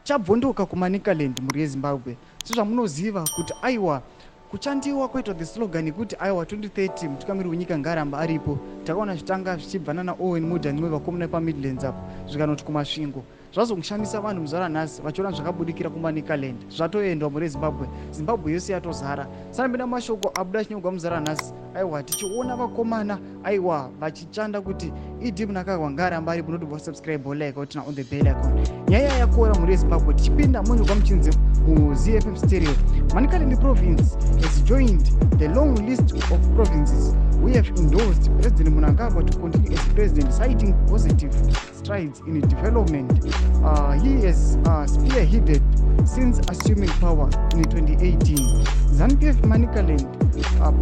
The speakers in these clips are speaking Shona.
Chabvondoka kuManicaland, mhuri yeZimbabwe. Sezvamunoziva kuti aiwa, kuchandiwa kwaitwa the slogan yekuti aiwa, 2030 mutungamiri wenyika ngaaramba aripo. Takaona zvitanga zvichibva nana Owen Mudha nemwe vakomana vepaMidlands apo, zvikanoti kuMasvingo. Zvazongoshamisa vanhu muzuva ranhasi vachiona zvakabudikira kuManicaland. Zvatoendwa, mhuri yeZimbabwe. Zimbabwe yose yatozara. Sanapinda mashoko abuda achinyorwa muzuva ranhasi, aiwa, tichiona vakomana, aiwa, vachichanda kuti ED Mnangagwa ngaaramba aripo. Notobva subscribe, like, turn on the bell icon. Nyaya yakora, mhuri yeZimbabwe. Tichipinda monyorwa muchinzi muZFM Stereo, "Manicaland province has joined the long list of provinces who have endorsed President Mnangagwa to continue as president, citing positive strides in development he has spearheaded since assuming power in 2018." ZANU-PF Manicaland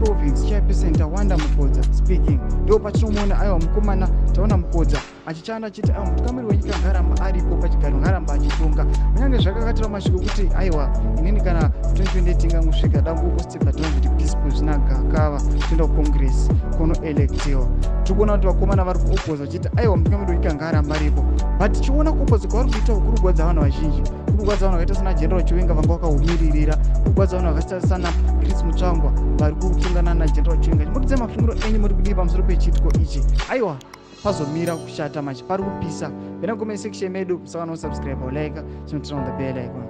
Province chairperson Tawanda Mukodza speaking. Ndo patinomuona, aiwa, mukomana taona Mukodza achichanda achiti aiwa, mutungamiri wenyika ngaaramba aripo pachigaro, ngaaramba achitonga, kunyange zvakakatira mashoko ekuti aiwa, inini kana 2028 ingangosvika, dangostepa down zviti peaceful, zvina gakava, toenda kucongress kunoelectiwa. Tiri kuona kuti vakomana vari kuopoza vachiti aiwa, mutungamiri wenyika ngaaramba aripo, but tichiona kuopoza kwavari kuita kuri kugwadza vanhu vazhinji, kuri kugwadza vanhu vakaita sana General Chiwenga vanga vakaumiririra, kuri kugwadza vanhu vakaita sana Chris Mutsvangwa vari kutungana naGeneral Chiwenga. Chimbotidzai mafungiro enyu, muri kudii pamusoro pechiitiko ichi? Aiwa, pazomira kushata manje, pari kupisa. Pena comment section medu, musakana usubscribe, like, chinoturn on the bell icon.